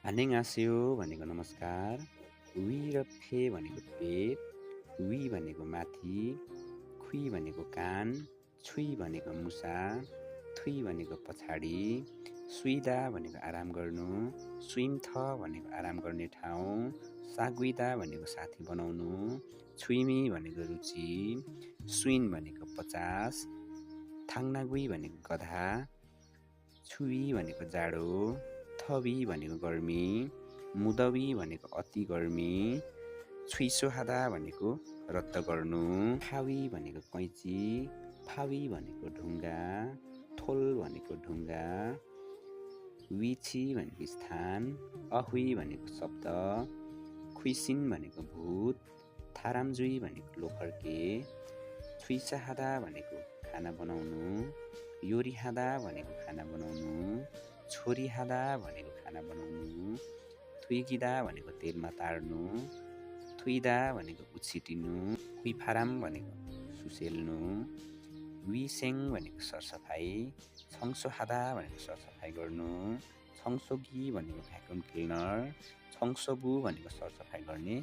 안녕하세요 भनेको नमस्कार, वी र फे भनेको पेट, वी भनेको माथि, खुइ भनेको कान, छुइ भनेको मुसा, थुइ भनेको पछाडि, सुइदा भनेको आराम गर्नु, सुइम्थ भनेको आराम गर्ने ठाउँ, सागुइदा भनेको साथी बनाउनु, छुइमी भनेको रुचि, सुइन भनेको 50, थाङ्नागुई भनेको गधा, छुवी भनेको जाडो, थवी भनेको गर्मी, मुदवी भनेको अति गर्मी, छुइसोहादा भनेको रद्द गर्नु, फावी भनेको कैँची, फावी भनेको ढुङ्गा, थोल भनेको ढुङ्गा, विछि भनेको स्थान, अहुई भनेको शब्द, खुइसिन भनेको भूत, थारामजुई भनेको लोखर्के, छुइसहादा भनेको खाना बनाउनु, योरिहादा भनेको खाना बनाउनु, छोरिहादा भनेको खाना बनाउनु, थुइगिदा भनेको तेलमा तार्नु, थुइदा भनेको उछिटिनु, खुइफाराम भनेको सुसेल्नु, विसेङ भनेको सरसफाइ, छङ्सोहादा भनेको सरसफाइ गर्नु, छङ्सोगी भनेको भ्याकुम क्लिनर, छङ्सोबु भनेको सरसफाइ गर्ने